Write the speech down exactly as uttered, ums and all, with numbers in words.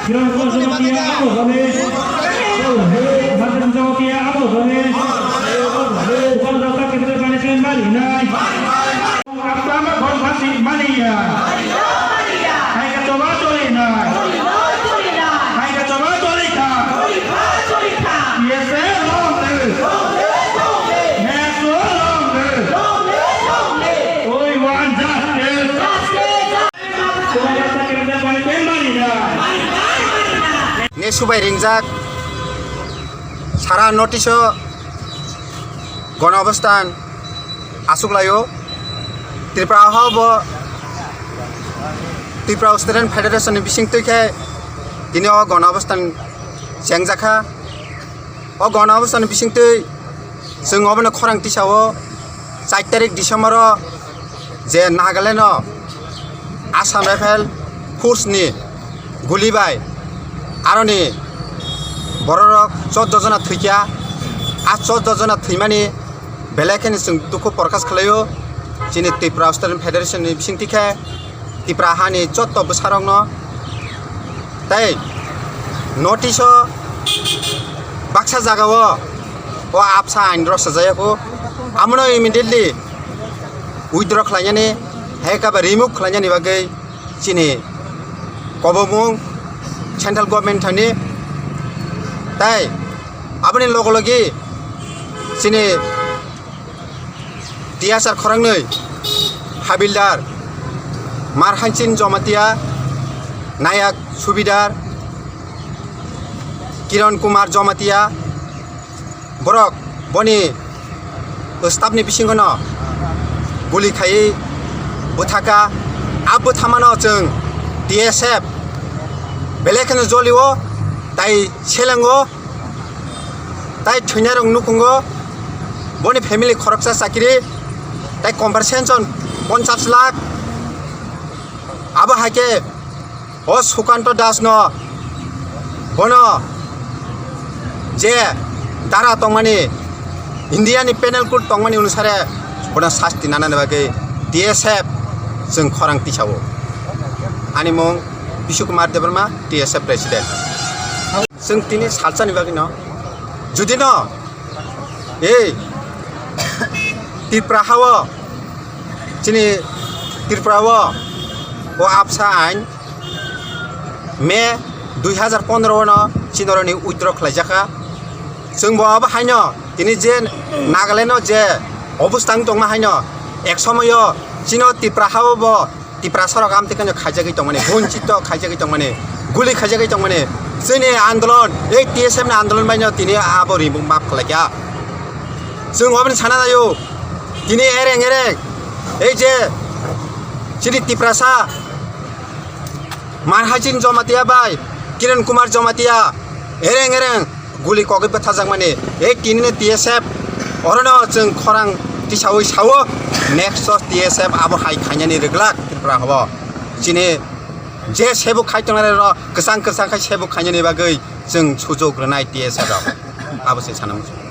Kiran Kumar Jamatia abo hole. Martin Jamatia abo hole. Upal Rata Kebede Punishment mari nai. Aptama Bhol Bhasi mani ya. Hai ka choba choli nai. Hai ka choba choli kha. Yes, sir, long live. Yes, sir, long live. We want justice. Ne subai ringjak sara notice o gono obostan asuk laio. Tripura ha bo Tripura Student Federation ni bising twi khe tini o gono obostan chengjakha. O gono obostan ni bising twi chwng obono khorang tisao char tarik December o je Nagaland o Assam Rifle Force ni guli bai aroni bororok chordo jona thwikha. A chordo jona thwimani belai kheno chwng dukhu prokash khlaio chini Tripura Student Federation ni bisingtwi khe Tripura hani jotto bwsarokno. Tei notice o baksa jagao o apsa ain rw sajayakho, amono immediately withdraw khlainani, hai khe ba remove khlainani bagwi chini kobomung central government thani. Tei aboni logo logi chini T S R khoroknwi habildar Marhanchin Jomatia, Nayak Subidar Kiran Kumar Jomatia, borok boni staff ni bisingo no guli khaiwi bwthaka. A bwthamano chwng T S F belai kheno jolio, tai selengo, tai thwinairok nukhungo. Boni family khoroksa chakiri, tai compensation ponchash lakh. Abo hai khe o Sukanto Das no bono je dara tongmani, India ni Penal Code tongmani onusare bono sasti nanani bagwi T S F chwng khorang tisao. Ani mung Bishu Kumar Debbarma, T S F President. Chwng tini salsani bagwi no, judi no ei Tripura hao, chini Tripura o, o apsa ain May dui hazar pondro o no chinoroni withdraw khlaijakha. Chwng bo abo haino tini je Nagaland o je obostang tongma haino ek somoyo chino Tripura hao bo Tiprasa rok amtwi kheno khaijagwi tongmani, bonchito khaijagwi tongmani, guli khaijagwi tongmani. Chini andolon, ei T S F ni andolon baino tini abo rimung map khlaikha. Chwng oboni sana naio, tini ereng ereng, ei je chini Tiprasa Marhanchin Jomatia bai Kiran Kumar Jomatia ereng ereng guli kogwi bwthajakmani, ei tinino T S F orono chwng khorang tisawi sao, next o T S F abo hai khainani rwglak Tripura habo. Chini je sebuk khai tongnai rok kwchang kwchang khai sebuk khainani bagwi chwng sujuk rwnai T S F rok. Abo se sana muchung.